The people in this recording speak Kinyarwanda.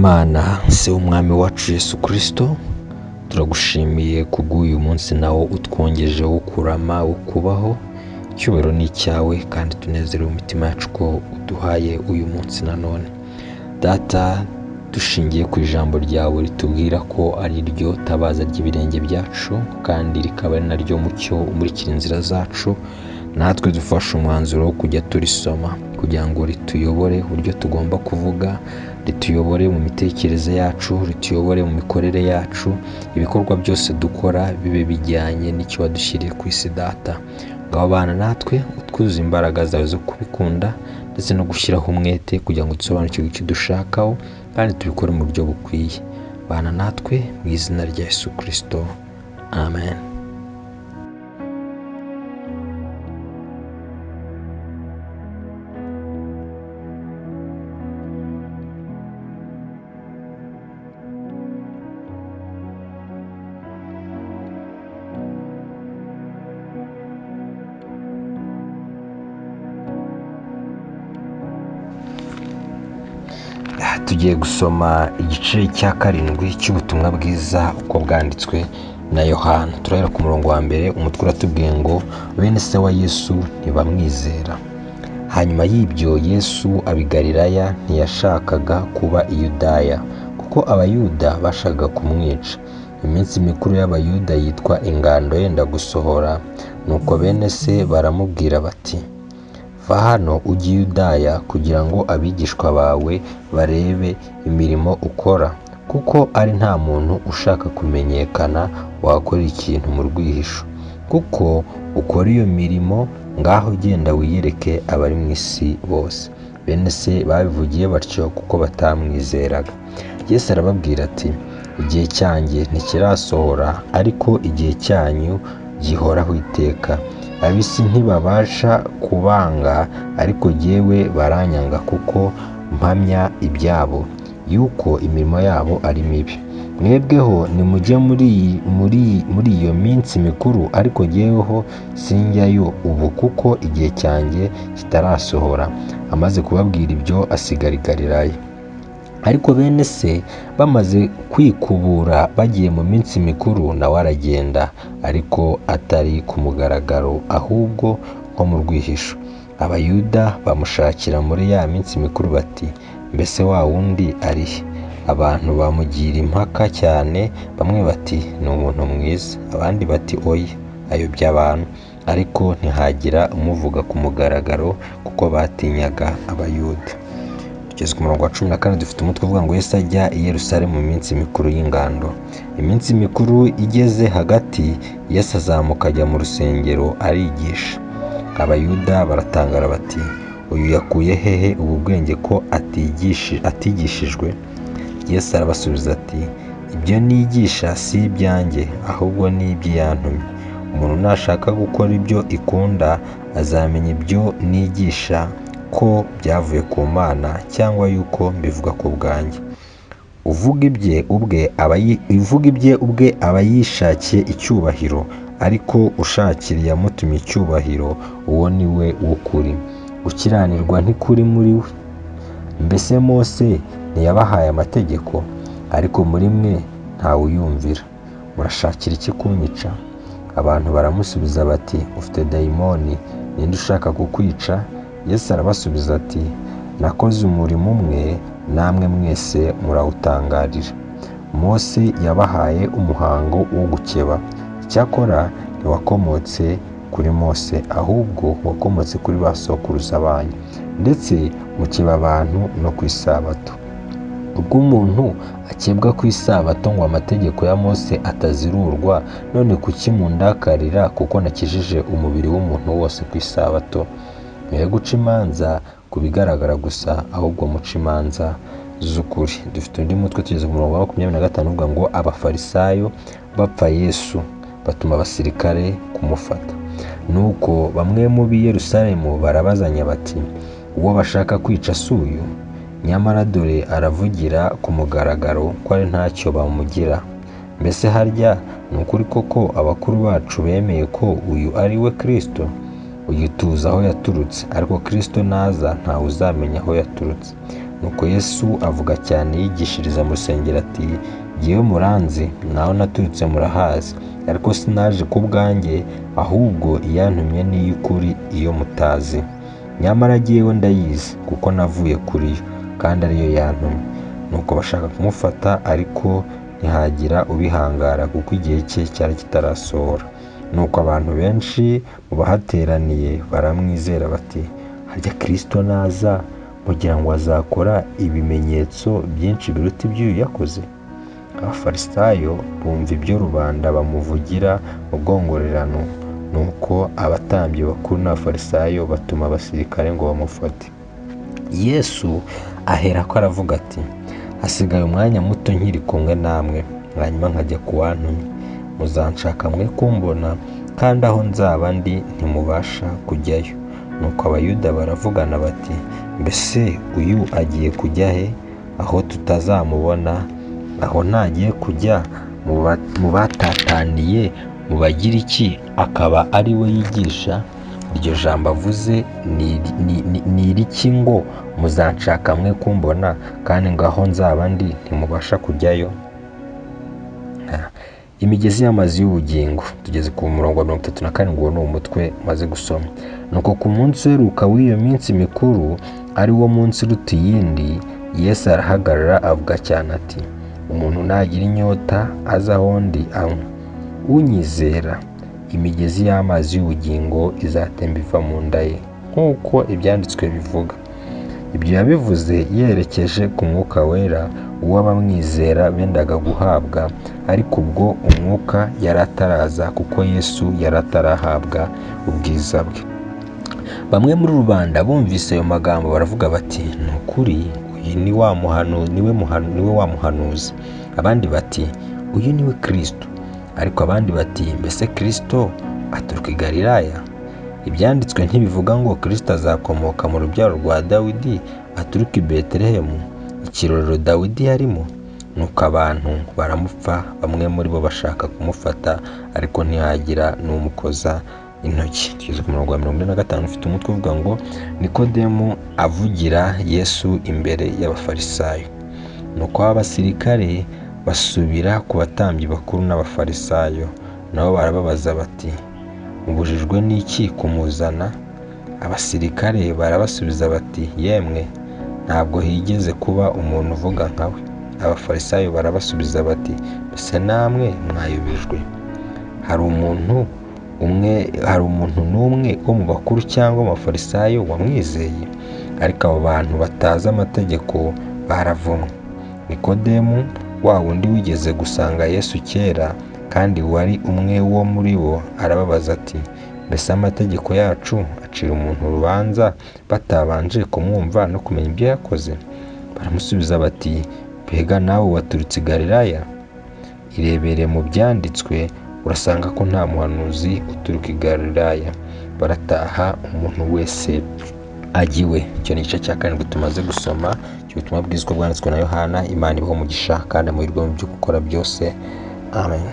Imana se w'umwami wacu Yesu Kristo, turagushimiye kubw'uyu munsi nawo utwongeje wo kurama, wo kubaho. Icyubahiro ni icyawe kandi tunezerewe mu mitima yacu ko uduhaye uyu munsi nanone. Data, dushingiye ku ijambo ryawe ritubwira ko ari ryo tabaza ry'ibirenge byacu kandi rikaba ari naryo mucyo umurikira inzira zacu, natwe dufashe umwanzuro wo kujya turisoma kugira ngo rituyobore uburyo tugomba kuvuga, rituyobore mu mitekerereze yacu, rituyobore mu mikorere yacu, ibikorwa byose dukora bibe bijyanye n'icyo wadushyiriye ku isi. Data, ngaho bana natwe utwuzuze imbaraga zawe zo kubikunda ndetse no gushyiraho umwete kugira ngo dusobanukirwe icyo dushakaho kandi tubikore mu buryo bukwiye. Bana natwe mu izina rya Yesu Kristo, amen. Tugiye gusoma igice cya 7 cy'ubutumwa bwiza uko bwanditswe na Yohana. Turahera ku murongo wa mbere, umutwe uratubwiye ngo bene se wa Yesu ntibamwizera. Hanyuma y'ibyo Yesu aba i Galilaya, ntiyashakaga kuba i Yudaya kuko Abayuda bashakaga kumwica. Iminsi mikuru y'Abayuda yitwa ingando yenda gusohora, nuko bene se baramubwira bati: va hano ujye i Yudaya kugira ngo abigishwa bawe barebe imirimo ukora, kuko ari nta muntu ushaka kumenyekana wakora ikintu mu rwihisho. Kuko ukora iyo mirimo, ngaho genda wiyereke abari mu isi bose. Bene se babivugiye batyo kuko batamwizeraga. Yesu arababwira ati: igihe cyanjye ntikirasohora, ariko igihe cyanyu gihoraho iteka. Ab'isi ntibabasha kubanga, ariko jyewe baranyanga kuko mpamya ibyabo, yuko imirimo yabo ari mibi. Mwebweho nimujye muri iyo minsi mikuru, ariko jyeweho sinjyayo ubu kuko igihe cyanjye kitarasohora. Amaze kubabwira ibyo asigara i Galilaya. Ariko bene se bamaze kwikubura bagiye mu minsi mikuru, nawe aragenda, ariko atari ku mugaragaro, ahubwo nko mu rwihisho. Abayuda bamushakira muri ya minsi mikuru bati: mbese wa wundi ari he? Abantu bamugira impaka cyane, bamwe bati: ni umuntu mwiza, abandi bati: oya, ayobya abantu. Ariko ntihagira umuvuga ku mugaragaro kuko batinyaga Abayuda. Tugeze ku murongo wa 14, dufite umutwe uvuga ngo Yesu ajya i Yerusalemu mu minsi mikuru y'ingando. Iminsi mikuru igeze hagati, Yesu azamuka ajya mu rusengero arigisha. Abayuda baratangara bati: uyu yakuye hehe ubu bwenge ko atigishijwe? Yesu arabasubiza ati: ibyo nigisha si ibyanjye, ahubwo ni iby'iyantumye. Umuntu nashaka gukora ibyo ikunda, azamenya ibyo nigisha ko byavuye ku Mana cyangwa yuko mbivuga ku bwanjye. Uvuga ibye ubwe aba yishakiye icyubahiro, ariko ushakira iyamutumye icyubahiro, uwo ni we w'ukuri. Gukiranirwa ntikuri muri we. Mbese Mose ntiyabahaye amategeko? Ariko muri mwe ntawuyumvira. Murashakira iki kunyica? Abantu baramusubiza bati: ufite dayimoni, ninde ushaka kukwica? Yesu arabasubiza ati: nakoze umurimo umwe, namwe mwese murawutangarira. Mose yabahaye umuhango wo gukeba, icyakora ntiwakomotse kuri Mose, ahubwo wakomotse kuri ba sokuruza banyu, ndetse mukeba abantu no ku isabato. Ubwo umuntu akebwa ku isabato ngo amategeko ya Mose atazirurwa, none kuki mundakarira kuko nakijije umubiri w'umuntu wose ku isabato? Mwe guca imanza ku bigaragara gusa, ahubwo muca imanza z'ukuri. Dufite undi mutwe tugeze ku murongo wa 25 uvuga ngo Abafarisayo bapfa Yesu, batuma abasirikare kumufata. Nuko bamwe mu b'i Yerusalemu barabazanya bati: uwo bashaka kwica si uyu? Nyamara dore aravugira ku mugaragaro ko ari ntacyo bamugira. Mbese harya ni ukuri koko abakuru bacu bemeye ko uyu ari we Kristo? Uyu tuzi aho yaturutse, ariko Kristo naza ntawe uzamenya aho yaturutse. Nuko Yesu avuga cyane yigishiriza mu rusengero ati: "Jyewe muranzi, naho naturutse murahazi, ariko sinaje ku bwanjye, ahubwo iyantumye ni iy'ukuri, iyo mutazi. Nyamara jyewe ndayizi, kuko navuye kuri yo, kandi ariyo yantumye." Nuko bashaka kumufata, ariko ntihagira ubihangara, kuko igihe cye cyari kitarasohora. Nuko abantu benshi mu bahateraniye baramwizera bati: "Harya Kristo naza, mugira ngo azakora ibimenyetso byinshi biruta iby'uyu yakoze?" Abafarisayo bumva ibyo rubanda bamuvugira mu bwongorerano. Nuko abatambyi bakuru n'abafarisayo batuma abasirikare ngo bamufate. Yesu aherako aravuga ati: "Hasigaye umwanya muto nkiri kumwe namwe, hanyuma nkajya ku wantumye. Muzanshaka mwe kumbona, kandi aho nzaba ndi ntimubasha kujyayo." Nuko Abayuda baravugana bati: "Mbese uyu agiye kujya he, aho tutazamubona? Aho ntagiye kujya mu batataniye mu Bagiriki, akaba ari we yigisha? Iryo jambo avuze ni iriki ngo: 'Muzanshaka mwe kumbona,' kandi ngo: 'Aho nzaba ndi ntimubasha kujyayo'?" Imigezi y'amazi y'ubugingo. Tugeze ku murongo wa 37, uwo ni umutwe maze gusoma. Nuko ku munsi uheruka w'iyo minsi mikuru, ari wo munsi uruta iyindi, Yesu arahagarara avuga cyane ati: "Umuntu nagira inyota aze aho ndi anywe. Unyizera, imigezi y'amazi y'ubugingo izatemba iva mu nda ye, nk'uko ibyanditswe bivuga." Ibyo yabivuze yerekeje ku Mwuka Wera, uwo abamwizera bendaga guhabwa, ariko ubwo Umwuka yari ataraza, kuko Yesu yari atarahabwa ubwiza bwe. Bamwe muri rubanda bumvise ayo magambo baravuga bati: "Ni ukuri uyu ni wa niwe wa muhanuzi." Abandi bati: "Uyu ni we Kristo." Ariko abandi bati: "Mbese Kristo aturuka i Galilaya? Ibyanditswe ntibivuga ngo Kristo azakomoka mu rubyaro rwa Dawidi, aturuka i Betelehemu, ikirorero Dawidi yarimo?" Nuko abantu baramupfa, bamwe muri bo bashaka kumufata, ariko ntihagira n'umukoza intoki. Tugeze ku murongo wa 45, ufite umutwe uvuga ngo: Nikodemu avugira Yesu imbere y'Abafarisayo. Nuko abasirikare basubira ku batambyi bakuru n'Abafarisayo, nabo barababaza bati: "Mubujijwe n'iki kumuzana?" Abasirikare barabasubiza bati: "Yemwe, ntabwo higeze kuba umuntu uvuga nkawe." Abafarisayo barabasubiza bati: "Mbese namwe mwayobejwe? Hari umuntu umwe, hari umuntu n'umwe wo mu bakuru cyangwa mu bafarisayo wamwizeye? Ariko abo bantu batazi amategeko baravumwe." Nikodemu, wa wundi wigeze gusanga Yesu kera kandi wari umwe wo muri bo, arababaza ati: "Mbese amategeko yacu acira umuntu urubanza batabanje kumwumva no kumenya ibyo yakoze?" Baramusubiza bati: "Mbega nawe waturutse i Galilaya? Irebere mu byanditswe, urasanga ko nta muhanuzi uturuka i Galilaya." Barataha, umuntu wese ajya iwe. Icyo ni igice cya 7 tumaze gusoma cy'ubutumwa bwiza uko bwanditswe na Yohana. Imana ibahe umugisha kandi amahirwe mu byo gukora byose. Amen.